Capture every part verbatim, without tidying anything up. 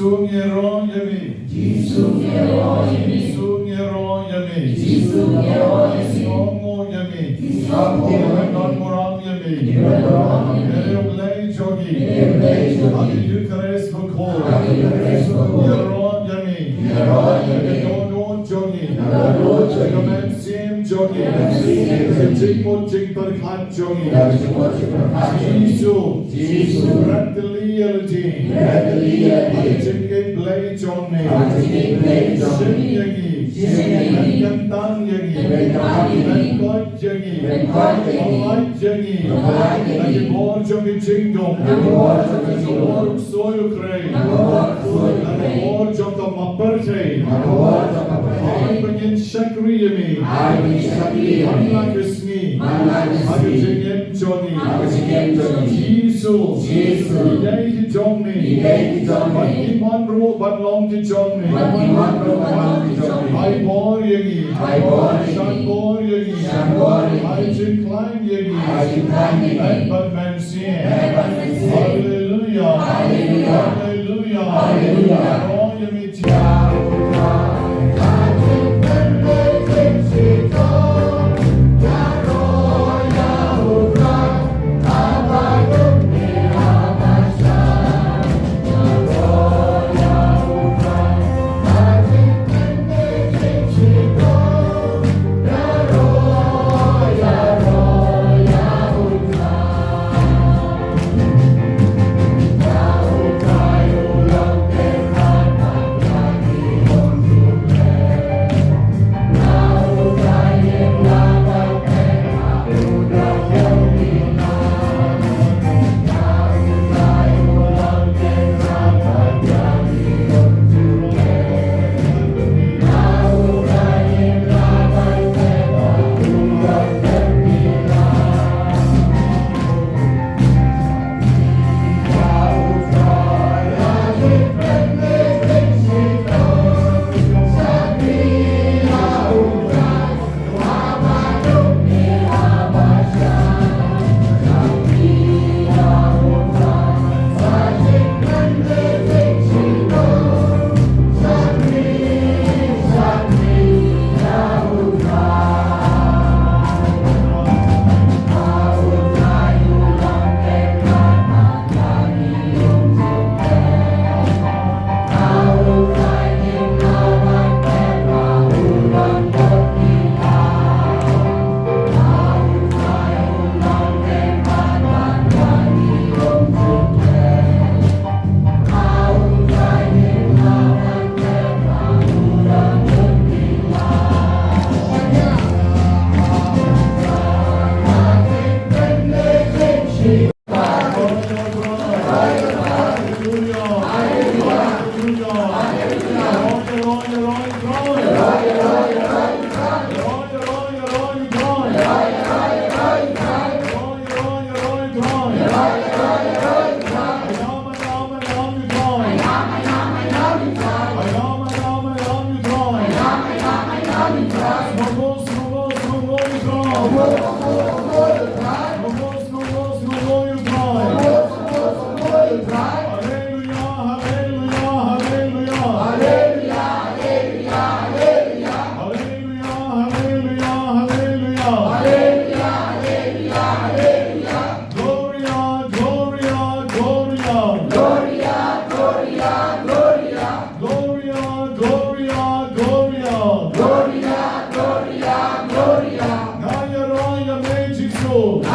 Jisu ngi ïaroh ïa me. Jisu ngi ïaroh ïa me. Jisu ngi ïaroh ïa me. Jisu ngi ïaroh ïa me. Jisu ngi ïaroh ïa me. Jisu ngi ïaroh ïa me. Ngi ïaroh ïa me. Ngi ïaroh ïa me. Ïa u Blei jong ngi. Ïa u Blei jong ngi. Ha ka Eucharist bakhuid. Ha ka Eucharist bakhuid. Ngi ïaroh ïa me. Ngi ïaroh ïa me. Ïa ka dohnud jong ngi. Ïa ka dohnud jong ngi. Ïa ka mynsiem jong ngi. Ïa ka mynsiem jong ngi. Ïa ka jingmut jingpyrkhat jong ngi. Ïa ka jingmut jingpyrkhat jong ngi. Jisu. Jisu. Bret tylli ïa lade. Bret tylli ïa lade. Ha ka jingïeit Blei jong me. Ha ka jingïeit Blei jong me. Shim ïa ngi. Shim ïa ngi. Pynkyntang ïa ngi. Pynkyntang ïa ngi. Pynkoit ïa ngi. Pynkoit ïa ngi. Pynlait ïa ngi. Pynlait ïa ngi. Na ki bor jong ki jingdum. Na ki bor jong ki jingdum. Na ka bor u ksuid u khrei. Na ka bor u ksuid u khrei. Na ka bor jong ka map pyrthei. Na ka bor jong ka map pyrthei. Ai ba ngin shakri ïa me. Ai ba ngin shakri ïa me. Man la ka sngi. Man la ka sngi. Ha ka jingim jong ngi. Ha ka jingim jong ngi. Jisu. Jisu. Ngi dei ki jong me. Ngi dei ki jong me. Bad ngi mon ruh ban long ki jong me. Bad ngi mon ruh ban long ki jong me. Ai bor ïa ngi. Ai bor ïa ngi. Shah bor ïa ngi. Shah bor ïa ngi. Ai jingkhlaiñ ïa ngi. Ai jingkhlaiñ ïa ngi. Bad ban Haleluya. Haleluya. Haleluya. Haleluya.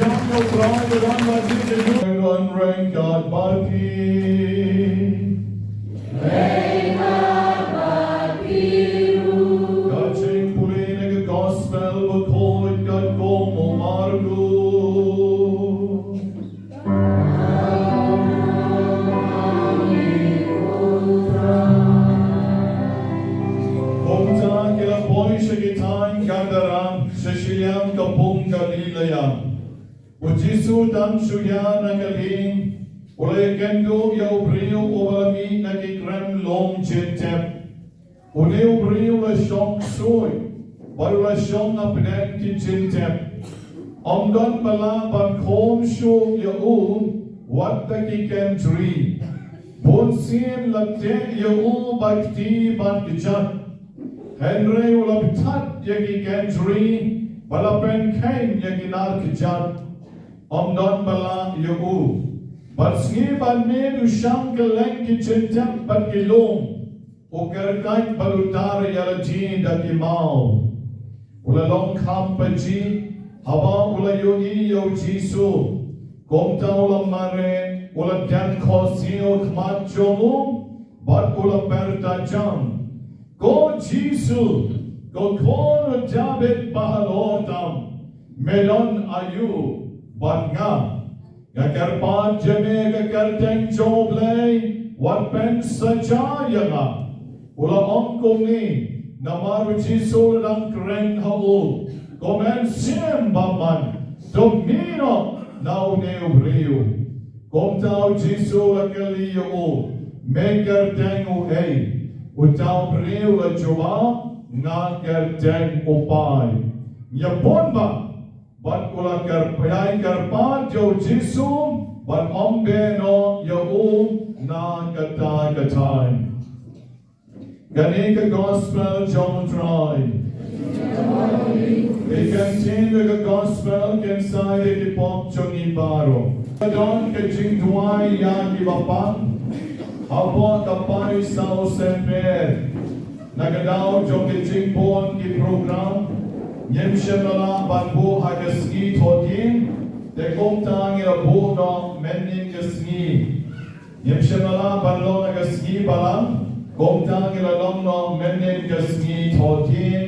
jam ïa U Trai, ka don bad jingkyrkhu. Don reng kat bad phi. Ka jingpule na ka Gospel bakhuid katkum u Markus. Kumta ki la poi sha ki thaiñ Gadara, sha shiliang ka pung Galilea. U Jisu u dang shu ïa na ka lieng, u la ïakynduh ïa u briew uba la mih na ki krem lum jingtep. Une u briew u la shong ksuid bad u la shong hapdeng ki jingtep. Ym don ba lah ban khum shuh ïa u wat da ki kynjri. Bun sien la teh ïa u bad kti bad kjat, hynrei u la bthat ïa ki kynjri bad la pynkheiñ ïa ki nar kjat. Ym don ba lah ïa u. Bad sngi bad miet u shang kylleng ki jingtep bad ki lum, u kyrkait bad u tar ïa lade da ki maw. U la long kham pajih haba u la ïohi ïa u Jisu. Kumta u la mareh, u la deng khohsiew khmat jong u bad u la pyrta jam, "Ko Jisu, ko Khun u Dabid bahalor tam, me don aïu bad nga? Nga kyrpad ïa me ha ka kyrteng jong U Blei, wat pynsaja ïa nga." U la ong kumne namar u Jisu u la dang kren ha u, "Ko mynsiem bymman, to mih noh na une u briew." Kumta u Jisu u la kylli ïa u, "Me kyrteng uei?" Uta u briew u la jubab, "Nga kyrteng u Pai." Ïa bun bha bad u la kyrpad, ïa kyrpad ïa u Jisu bad ym beh noh ïa u na kata ka thaiñ. Kane ka Gospel jong U Trai. Ïa ka ktien ka Gospel kan sa ïa ki pop jong ngi baroh. Ka don ka jingduwai ïa kiba pang hapoh ka Pai Saw Semper. Na ka daw jong ka jingbun ki program, ngim shym la lah ban buh ha ka sngi Thohdieng, te kumta ngi la buh noh mynnin ka sngi. Ngim shym la lah ban long ha ka sngi Balang, kumta ngi la long noh mynnin ka sngi Thohdieng,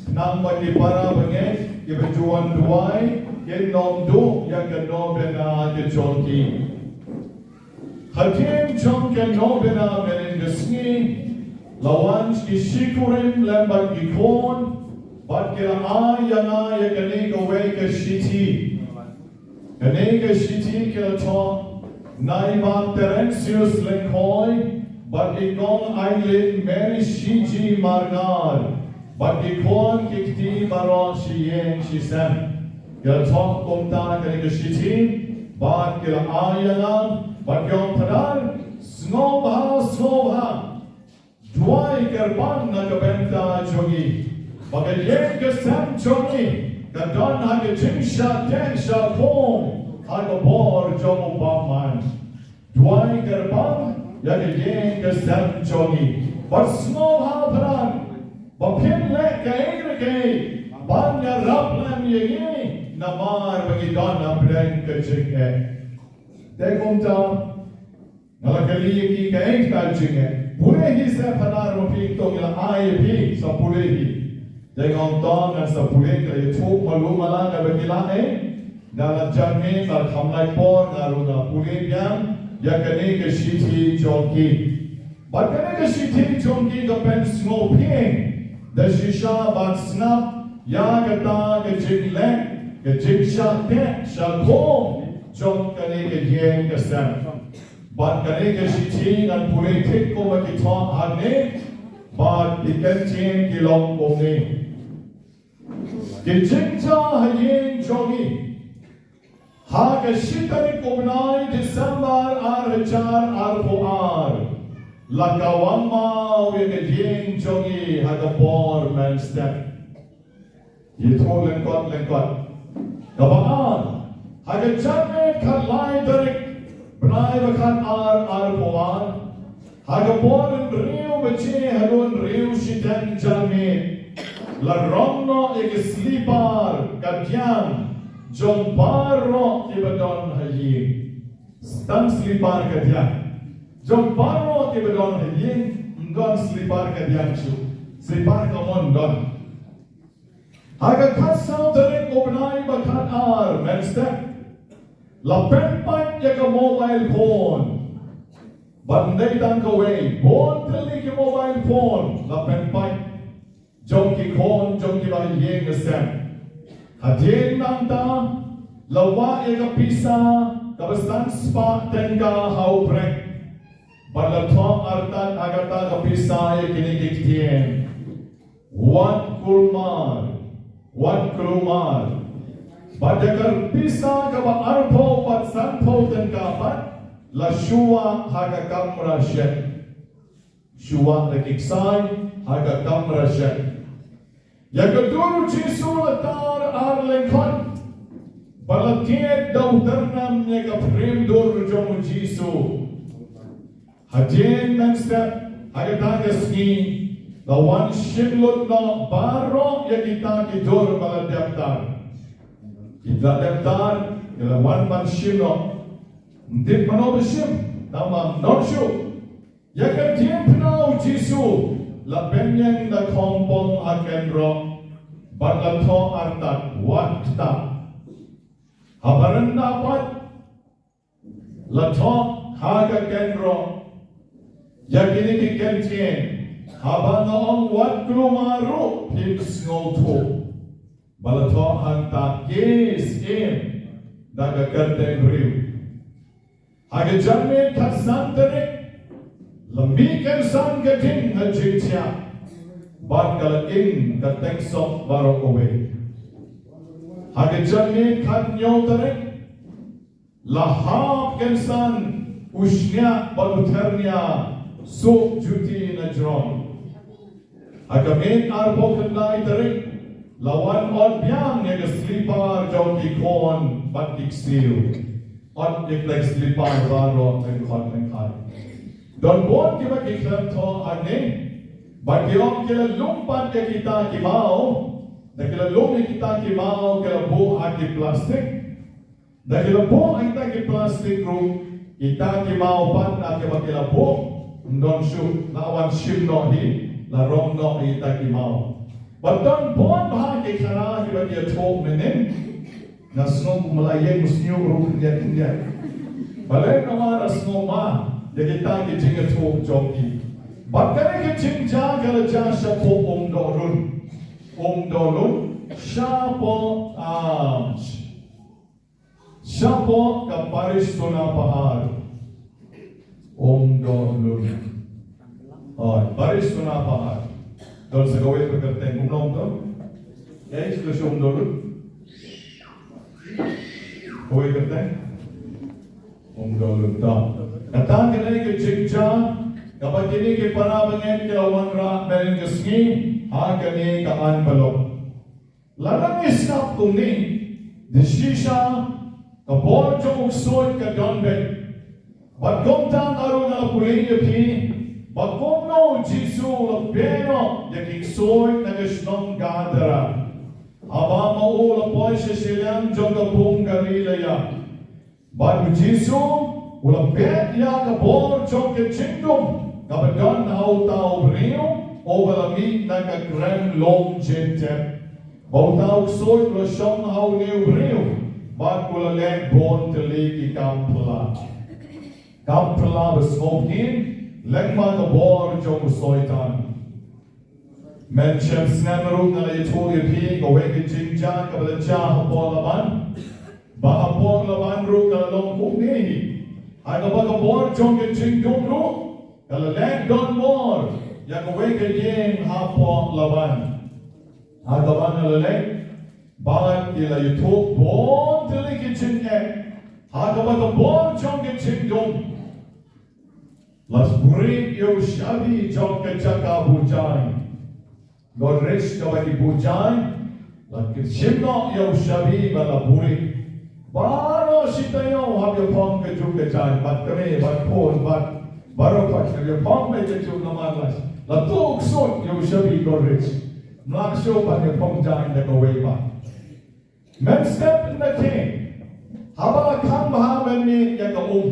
khnang ba ki para bangeit kiba ju wan duwai kin ym duh ïa ka novena ka jong ki. Hadien jong ka novena mynnin ka sngi, la wan ki shikurim lem bad ki khun, bad ki la ai ïa nga ïa kane kawei ka shithi. Kane ka shithi ki la thoh na i Bah Terentius Lyngkhoi bad i Kong Aileen Mary Shiji Marngar, bad ki khun ki kti baroh shi ïing shi sem. Ki la thoh kumta kane ka shithi bad ki la ai ïa nga, bad ki ong, "Phadar, sngewbha, sngewbha, duwai kyrpang na ka bynta jong ngi, ba ka ïing ka sem jong ngi ka don ha ka jingshah teh shah khum ha ka bor jong U Bamon. Duwai kyrpang ïa ka ïing ka sem jong ngi. Bad sngewbha, Phadar, ba phin leh kaei re kaei ban ïarap lem ïa ngi, namar ba ngi don hapdeng ka jingeh." Te kumta nga la kylli ïa ki, "Kaei kata ka jingeh? Pule hi seh, Phadar, ma phi, to ngi la ai ïa phi, sa pule hi." Te nga ong, "To ngan sa pule, ka la ïathuh malu mala nga ba ngi la eh." Nga la jan mih, la kham lai por nga ruh nga pule biang ïa kane ka shithi jong ki. Bad kane ka shithi jong ki ka pynsngewphieng Da shisha ban sngap ïa kata ka jingleh, ka jingshah teh sha khum jong kane ka ïing ka sem. Bad kane ka shithi ngan pule thik kumba ki thoh hangne, bad ki kyntien ki long kumne. Ki jingjia ha ïing jong ngi. Ha ka shi tarik u bnai December ar hajar arphew ar, la kawang maw ïa ka ïing jong ngi ha ka por mynstep. Ïathuh lyngkot lyngkot. Kaba ar, ha ka janmiet khatlai tarik bnai ba khatar arphew ar, ha ka por hynriew baje haduh hynriew shiteng janmiet, la rong noh ïa ka slipar kadiang jong baroh kiba don ha ïing. Tang slipar kadiang jong baroh kiba don ha ïing, ym don slipar kadiang shuh. Slipar common don. Ha ka khatsaw tarik u bnai ba khatar mynstep, la pynpait ïa ka mobile phone. Bad ym dei tang kawei, bun tylli ki mobile phone la pynpait jong ki khun jong kiba ha ïing ha sem. Hadien nangta, la wah ïa ka pisa kaba san spah tyngka ha u prek. Bad la thoh artat ha kata ka pisa ïa kine ki ktien: Wat kulmar, wat kulmar. Bad ïa ka pisa kaba arphew bad sanphew tyngka pat, la shu wah ha ka kamra shet. Shu wah da ki ksai ha ka kamra shet. Ïa ka dur u Jisu la tar ar lyngkhot. Bad la tied da u tyrnem ïa ka phrim dur jong u Jisu. Hadien mynstep, ha kata ka sngi, la wan shim lut noh baroh ïa kita ki dur ba la dep tar. Kita dep tar, ki la wan ban shim noh. Ym tip mano ba shim, tang ba ym don shuh. Ïa ka diengphna u Jisu la pynïeng da khongpong ha kynroh, bad la thoh artat: Wat ktah. Ha baranda pat, la thoh ha ka kynroh ïa kine ki kyntien: Haba nga ong, wat kulmar ruh, phim sngewthuh. Bad la thoh hangta: Ki syiem da ka kyrteng briew. Ha ka janmiet khatsan tarik, la mih kynsan ka ding ha jingthiah, bad ka la im ka tyngsop baroh kawei. Ha ka janmiet khathynñiew tarik, la hap kynsan u shñiah bad u tyrnia suk juti na jrong. Ha ka miet arphew khyndai tarik, la wan ot biang ïa ka slipar jong ki khun bad ki ksiew. Ot ïa ka slipar baroh lyngkhot lyngkhai. Don bun kiba ki khlem thoh hangne, bad ki ong ki la lum pat ïa kita ki maw, da ki la lum ïa kita ki maw ki la buh ha ki plastik. Da ki la buh ha kita ki plastik ruh, kita ki maw pat na kiba ki la buh, ym don shuh, la wan shim noh hi, la rong noh ha kita ki maw. Bad don bun bha ki khana kiba ki ïathuh mynnin. Nga sngew kum la ïeng sniew ruh khyndiat khyndiat. Balei namar nga sngew ma ïa kita ki jingïathuh jong ki. Bad kane ka jingjia ka la jia shapoh Umdohlun. Umdohlun, shapoh, ah, shapoh ka parish Sonapahar. Umdohlun. Oh, parish Sonapahar. Don sa kawei ka kyrteng kumno to? Ei, sa ka Umdohlun. Kawei ka kyrteng? Umdohlun to. Kata kane ka jingjia kaba kine ki para bangeit ki la wanrah mynne ka sngi ha kane ka envelope. Lada ngi sngap kumne, da shisha ka bor jong u ksuid ka don beit. Bad kumta nga ruh nga la pule ïa phi ba kumno u Jisu u la beh noh ïa ki ksuid na ka shnong Gadara, haba ma u la poi sha shiliang jong ka pung Galilea. Bad u Jisu u la beh ïa ka bor jong ka jingdum kaba don ha uta u briew uba la mih na ka kren lum jingtep. Bad uta u ksuid u la shong ha une u briew bad u la leh bun tylli ki kam phylla. Kam phylla ba sngewbha, lyngba ka bor jong u Soitan. Mynshwa snem ruh nga la ïathuh ïa phi kawei ka jingjia kaba la jia hapoh Laban. Ba hapoh Laban ruh ka la long kumne hi. Ha kaba ka bor jong ka jingdum ruh ka la leh don bor ïa kawei ka ïing hapoh Laban. Ha kaba nga la leh bad ki la ïathuh bun tylli ki jingeh. Ha kaba ka bor jong ka jingdum la buhrieh ïa u shabi jong ka jaka bujai. Godrej kaba ki bujai la ki shim noh ïa u shabi ba la buhrieh. Baroh shi taïew hap ïa phong ka juk ka jaiñ bad kmie bad khun bad baroh pat hap ïa phong bad ka juk namar la la tuh ksuid ïa u shabi Godrej. Mlak shuh ban ïa phong jaiñ da kawei pat. Mynstep na te haba la khang bha mynmiet ïa ka um,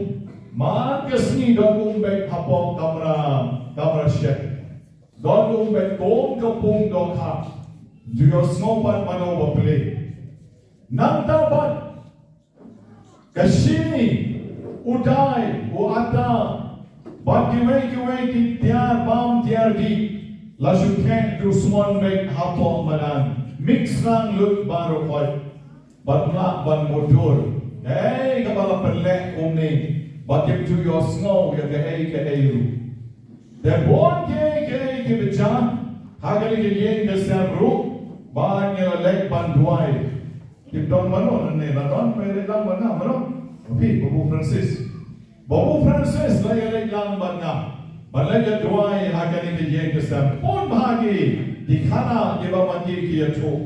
man ka sngi don um beit hapoh kamra, kamra shet. Don um beit kum ka pung dohkha. Ju ïohsngew pat mano ba plie. Nangta pat ka shini, u dai, u ata bad kiwei kiwei ki tiar bam tiar dih la shu theh dusmon beit hapoh madan. Mih shrang lut baroh khoit. Bad mlak ban mutdur. Hei kaba la pynleh kumne ba kim ju ïohsngew ïa kaei kaei ruh. Te bun kiei kiei kiba jia ha kane ka ïing ka sem ruh ba ngi la leit ban duwai. Kim don mano nangne, la don ba ïaleit lang ban nga mano? Phi, Babu Francis. Babu Francis la ïaleit lang ban nga ban leit ïa duwai ha kane ka ïing ka sem. Bun bha ki, ki khana kiba ma ki ki ïathuh.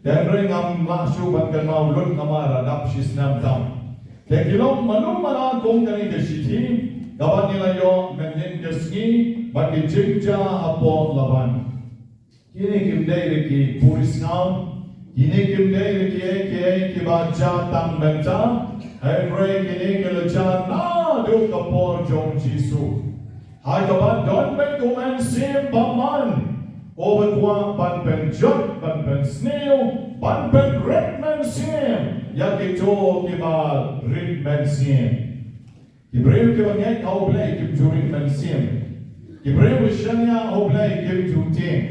Te hynrei ngam lah shuh ban kynmaw lut namar la dap shi snem tam. Te ki long mano mano kum kane ka shithi kaba ngi la ïoh mynnin ka sngi bad ki jingjia hapoh Laban. Kine kim dei re ki puri sngap. Kine kim dei re kiei kiei kiba jia tang mynta. Hynrei kine ki la jia naduh ka por jong u Jisu. Ha kaba don beit u Mynsiem Bakhuid uba kwah ban pynjot, ban pynsniew, ban pynrit mynsiem ïa kito kiba rit mynsiem. Ki briew kiba ngeit ha U Blei kim ju rit mynsiem. Ki briew ba shaniah ha U Blei kim ju tieng.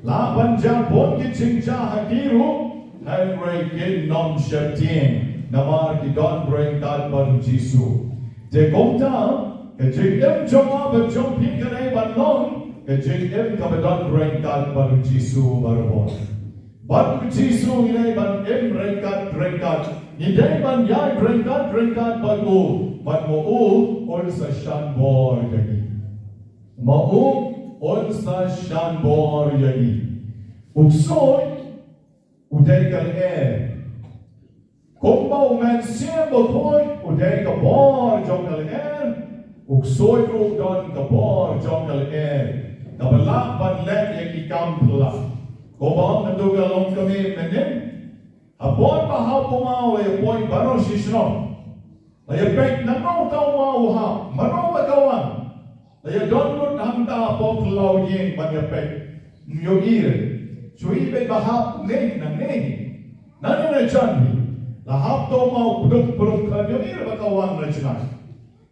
Lah ban jia bun ki jingjia ha ki ruh, hynrei kin ym sheptieng namar ki don ryngkat bad u Jisu. Te kumta ka jingim jong nga bad jong phi ka dei ban long ka jingim kaba don ryngkat bad u Jisu barabor. Bad u Jisu ngi dei ban im ryngkat ryngkat. Ngi dei ban ïaid ryngkat ryngkat bad u. Bad ma u un sa shan bor ïa ngi. Ma u un sa shan bor ïa ngi. U ksuid u dei ka lyer. Kumba u Mynsiem Bakhuid u dei ka bor jong ka lyer, u ksuid ruh u don ka bor jong ka lyer kaba lah ban leh ïa ki kam phylla. Kumba ong katu ka longkmie mynnin, ha por ba hap u maw la ïa poi baroh shi shnong. La ïa peit nangno uta u maw u hap, mano ba ka wan. La ïa don lut hangta hapoh khlaw ïing ban ïa peit. Ym ïohi re. Shu i beit ba hap ne nangne. Nangne na jan hi. La hap uta u maw pduk pduk khlem ïohi re ba ka wan na jngai.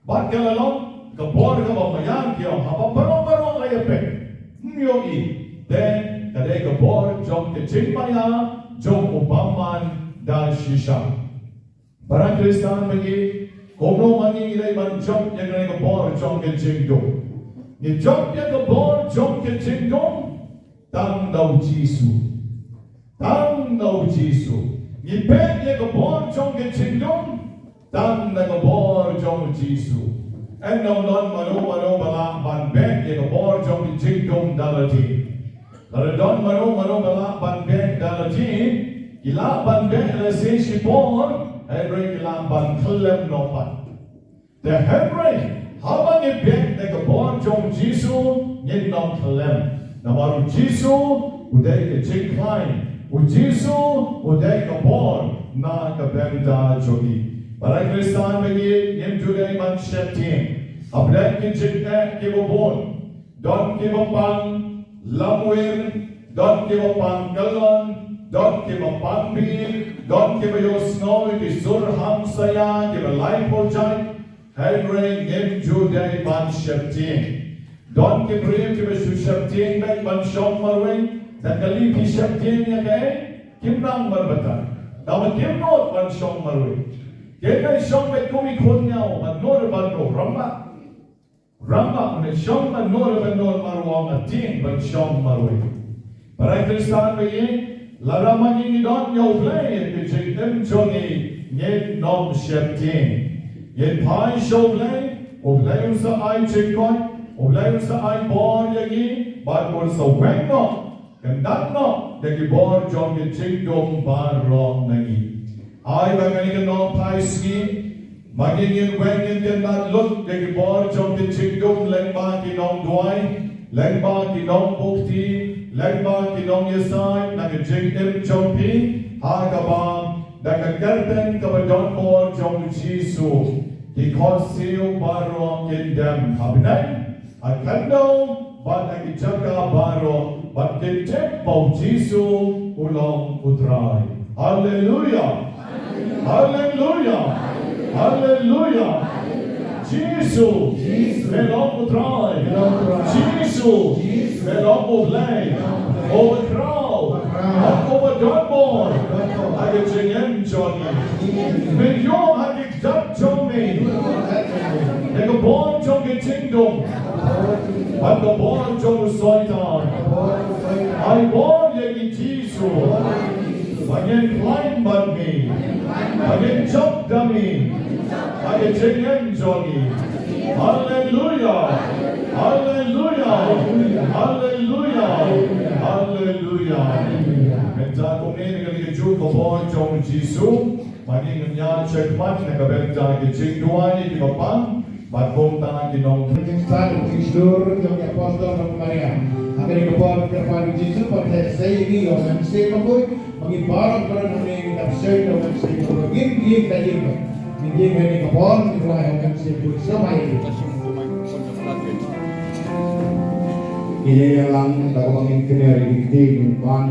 Bad ka la long ka bor kaba maïa ki ong haba baroh baroh la ïa peit. Ym ïohi. Te ka dei ka bor jong ka jingmaïa jong u bymman da shisha. Para Khristan ba ïeit, kumno ma ngi ngi dei ban jop ïa kane ka bor jong ka jingdum? Ngi jop ïa ka bor jong ka jingdum tang da u Jisu. Tang da u Jisu. Ngi peit ïa ka bor jong ka jingdum tang da ka bor jong u Jisu. Ym don mano mano ba lah ban peit ïa ka bor jong ka jingdum da lade. Lada don mano mano ba lah ban beh da lade, ki lah ban beh lehse shipor, hynrei ki lah ban khyllem noh pat. Te hynrei haba ngi beh da ka bor jong u Jisu, ngin ym khyllem. Namar u Jisu u dei ka jingkhlaiñ, u Jisu u dei ka bor na ka bynta jong ngi. Para Khristan ba ïeit, ngim ju dei ban sheptieng. Hapdeng ki jingeh kiba bun, don kiba pang lamwir, don kiba pang kyllon, don kiba pang bieit, don kiba ïohsngew ïa ki sur hamsaïa kiba laiphew jait, hynrei ngim ju dei ban sheptieng. Don ki briew kiba shu sheptieng beit ban shong marwei, Tang kali phi sheptieng ïa kaei? Kim nang ban batai. Tangba kim nud ban shong marwei. Kim nang shong beit kum ki khun ïaw ban nud ban nud, rangbah. Rangbah, ngin shong ban nud ban nud marwei, ngin tieng ban shong marwei. Para Khristan ba ïeit, lada ma ngi ngi don ïa U Blei, ïa ka jingim jong ngi ngin ym sheptieng. Ngin phai sha U Blei, U Blei un sa ai jingkoit, U Blei un sa ai bor ïa ngi, bad un sa weng noh, kyndat noh ïa ki bor jong ki jingdum baroh na ngi. Ai ba kane ka nongphai sngi, ma ngi ngin weng, ngin kyndat lut ïa ki bor jong ki jingdum, lyngba ki nongduwai, lyngba ki nongbuhti, lyngba ki nongïasaid na ka jingim jong phi, ha kaba da ka kyrteng kaba donbor jong U Jisu, ki khohsiew baroh kin dem ha bneng, ha khyndew bad ha ki jaka baroh, bad kin tip ba U Jisu u long U Trai. Haleluia. Haleluia. Haleluia. Jisu, me long U Trai. Jisu, me long U Blei, uba khraw bad uba donbor ha ka jingim jong ngi. Me ïoh ha ki kjat jong me ïa ka bor jong ki jingdum bad ka bor jong u Soitan. Ai bor ïa ngi Jisu, ba ngin khlaiñ bad me, ba ngin jop da me ha ka jingim jong ngi. Haleluia. Haleluia. Haleluia. Haleluia. Mynta kumne, na kane kajuh ka bor jong U Jisu, ma ngi ngin ïaid shakhmat na ka bynta ki jingduwai kiba pang bad kumta ki nong. Jingstad, jingshlur jong ki apostol bad Maria. Ha kane ka por kyrpad U Jisu ban theh sei ïa ngi ïa U Mynsiem Bakhuid, ba ngi baroh baroh hangne ngin ïap shai da U Mynsiem Bakhuid. Ngin ïeng da ïing, ngin ïeng ha kane ka por, ngin duwai ha U Mynsiem Bakhuid. Sngewbha ïa ngi. Ngi ïeng ïalang da kaba ngin kner ïa ki ktien ban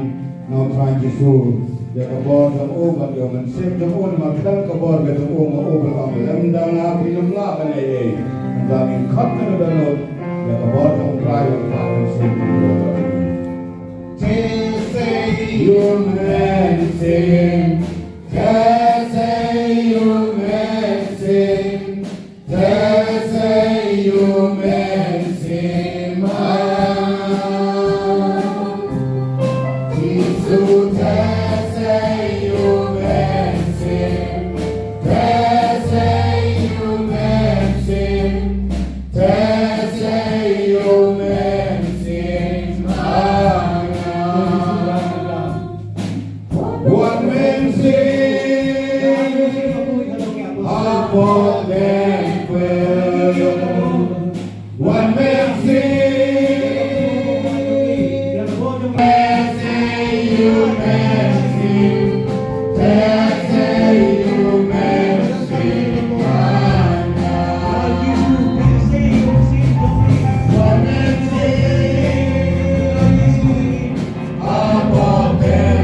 Na U Trai Jisu, ïa ka bor jong u bad ïa U Mynsiem jong u, namar khlem ka bor ka jong u nga u ba lam lem da nga phi nym lah ban leh ei ei. Ngi khot na ka dohnud ïa ka bor jong U Trai, U Trai U Mynsiem jong u. Theh sei ïa U Mynsiem, theh sei ïa U Mynsiem. Theh sei ïa U Mynsiem, ah. Jisu, theh sei ïa U Mynsiem, theh sei ïa U Mynsiem, theh sei ïa U Mynsiem, ah. Wat Mynsiem, hapoh lynti. Wat Mynsiem, theh sei ïa U Mynsiem, theh sei ïa U Mynsiem. Wat Mynsiem, hapoh lynti.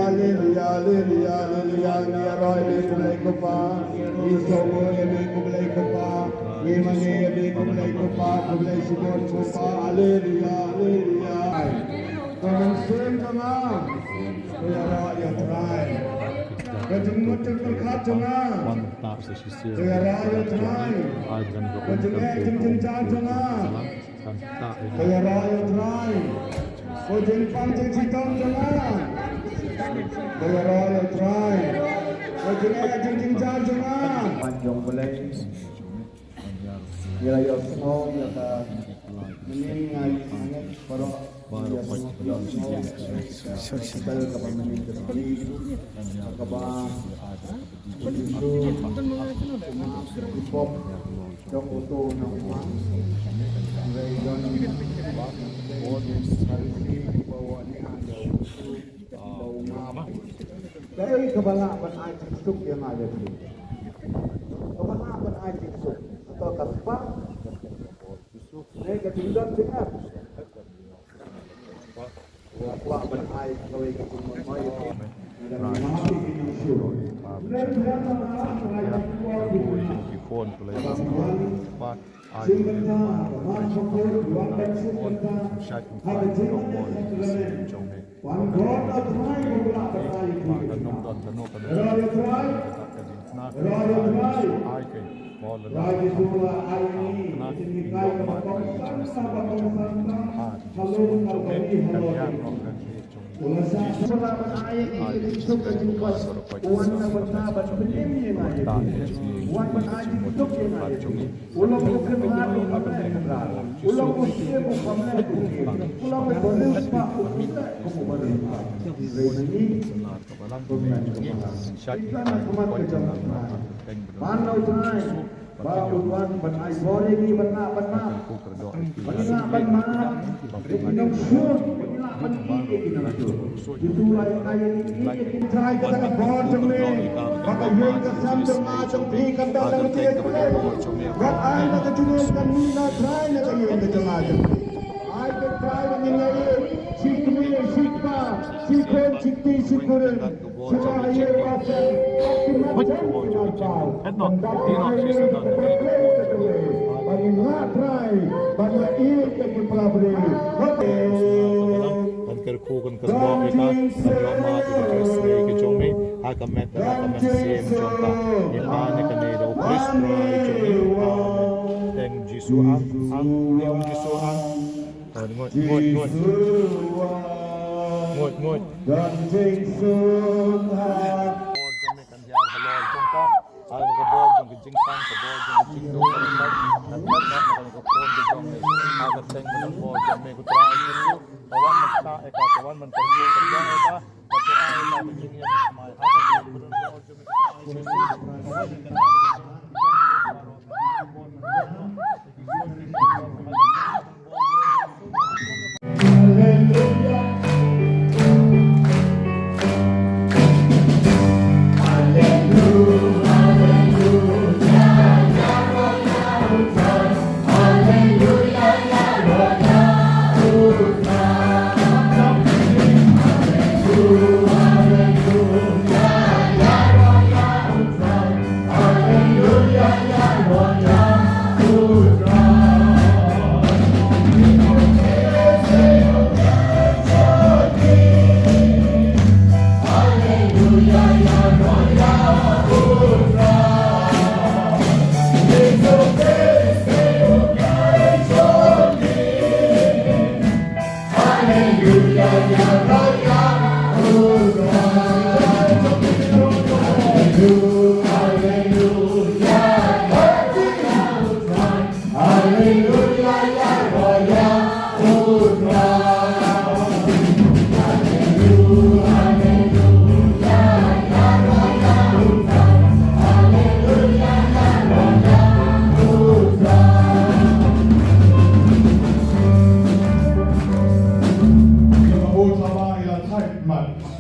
Hallelujah, hallelujah, hallelujah, hallelujah, hallelujah. Ngi ïaroh ïa me ko Blei ko Pa. Ngi sngewbha ïa me ko Blei ko Pa. Ngi mane ïa me ko Blei ko Pa, ko Blei shibun ko Pa. Hallelujah, hallelujah. Ka mynsiem jong nga ka ïaroh ïa U Trai. Ka jingmut jingpyrkhat jong nga ka ïaroh ïa U Trai. Ka jingeh jingjynjar jong nga ka ïaroh ïa U Trai. Ka jingpang jingshitom jong nga ka ïaroh ïa U Trai. Ka jingeh jingjynjar jong nga. Jong U Blei. Ïa la ïohsngew ïa ka mynnin nga ïa nga baroh ïa ka ïohsngew ïa ka kaba mynnin ka kaba Jisu u pop jong uto u nongpop. Hynrei don Pharisi kiba wan ïa u. Dei kaba lah ban ai jingsuk ïa nga ïa phi. Kaba lah ban ai jingsuk. Kata ka spah. Dei ka jingdon jingem. Wa kwah ban ai kawei ka jingmon mai ïa phi. Nga dang ïa phi ki jingsuk. Ki phone ki la ïa. Ai, Ba u wan ban ai bor ïa ngi ban lah ban map. Ban lah ban map ïa ki nongshun, ban lah ban ïeit ïa ki nongshun. Jisu la ïa ai ïa ngi ïeit ïa ki. Trai kata ka bor jong me, ba ka ïing ka sem jong nga jong phi kan don la ka jingïeit. Wat ai na ka jingïeit kan mih na Trai na ka ïing ka jong nga jong phi. Ai ka Trai ba ngin ïeit shi kmie shi kpa, shi khun shi kti shi kurim. Kan kyrkhu kan kyrdoh ïa ka, kan ïoh mad ïa ka jingsnei ka jong me ha ka met bad ha ka mynsiem jong ka. Ngi pan ïa kane da u Khrist Trai jong ngi. Amen. Teng Jisu ang, ang, teng Jisu ang. Ngut, ngut, ngut. Ngut, ngut. Bor jong me kan hiar halor jong ka. Ai ka bor jong ka jingpang, ka bor jong ka jingdon, ka bor jong ka jingdon, ka bor jong me. Ai ka teng ka bor jong me, ko Trai Jisu. Ka wan mynta ïa ka, ka wan mynta ïa ka, ka wan ïa ka. Ka tu ai ka jingïasmai. Ai ka bor jong me, ko Trai Jisu.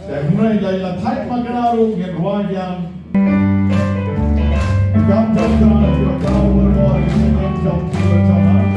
Te hynrei la ïa la thait ma kane ruh ngin rwai biang. Kam jam jam jam jam jam jam jam jam.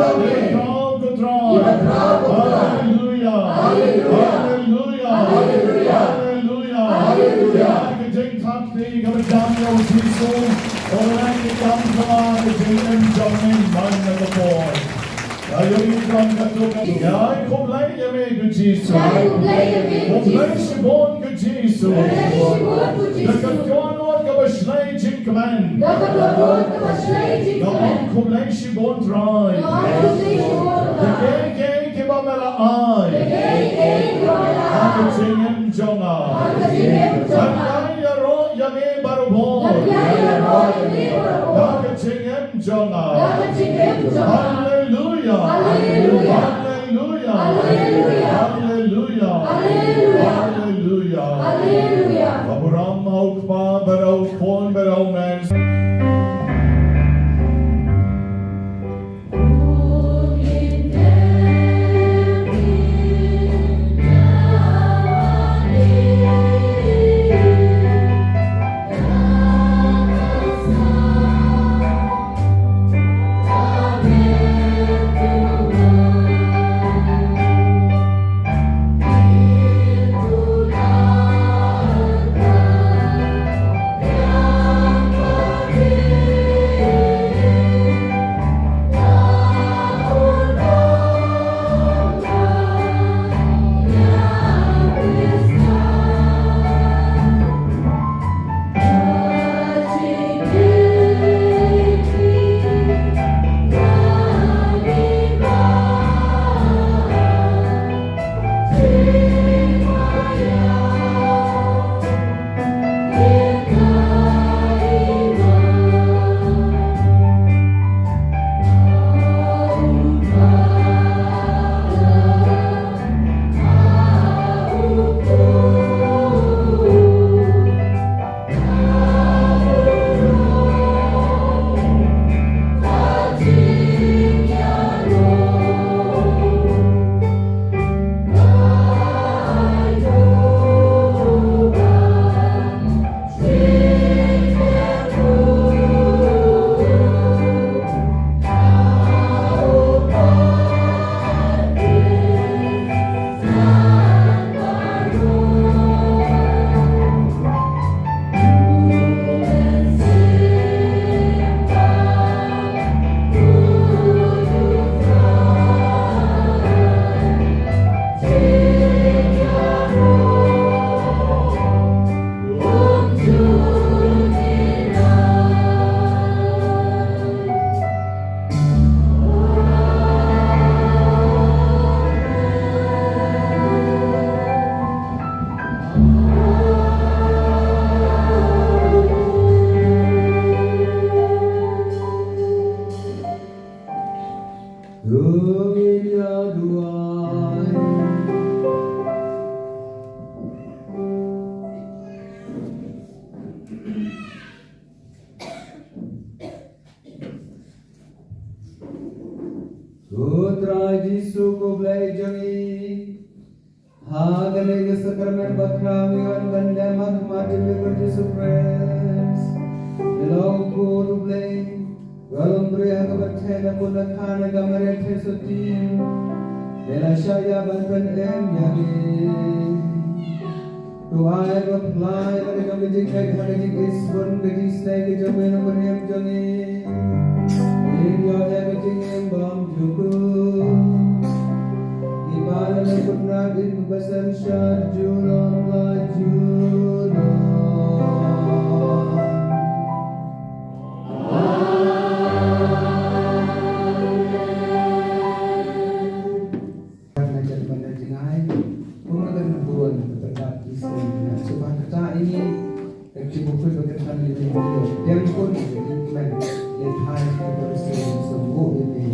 Amen. Ïa ka khraw ko Trai. Ïa ka khraw ko Trai. Haleluia. Haleluia. Haleluia. Haleluia. Haleluia. Haleluia. Ka jingthap kti kaba jam ïa u Jisu. Ong leh ki kam jong nga, ka jingim jong ngi man la ka por. Ïa, ïa, ïa, ïa, ïa, khublei ïa me ko Jisu. Ïa, khublei ïa me ko Jisu. Khublei shibun ko Jisu. Khublei shibun ko Jisu. Da ka dohnud kaba shlei jingkmen. Da ka dohnud kaba shlei jingkmen. Nga ong khublei shibun Trai. Nga ong khublei shibun Trai. Da kiei kiei kiba me la ai. Da kiei kiei kiba me la ai. Ha ka jingim jong nga. Ha ka jingim jong nga. Ngan ïaroh ïa me barabor. Ngan ïaroh ïa me barabor. Ha ka jingim jong nga. Ha ka jingim jong nga. Haleluia. Haleluia. Haleluia. Ka burom ha u Kpa bad ha u Khun bad ha u Mynsiem. Ko Trai Jisu, ko Blei jong ngi, ha kane ka sakramen bakhraw ngi wan ban lem ha khmat jong me ko Jisu Khrist. Me long ko U Blei, u la lum briew ha kaba theh na bun na kha na ka Maria theisotti. Me la shah ïa ban pynim ïa ngi. To ai ba pynlait la ka jong ka jingngeit ha ka jingisbun ka jingsneng ka jong me na bynriew jong ngi. Ngin ïoh ïa ka jingim bymjukut. Ngi pan ïa la ka kut na ka jingpynbeit synshar junom la junom. Amen. Nga jan ban da jngai, kum ka nang buan ka dap ki seng na. Shu ban kata ini, ka ki buku ba kata ni ni ni. Yang pun ni ni men, ni thai ki buku seng sembuh ini.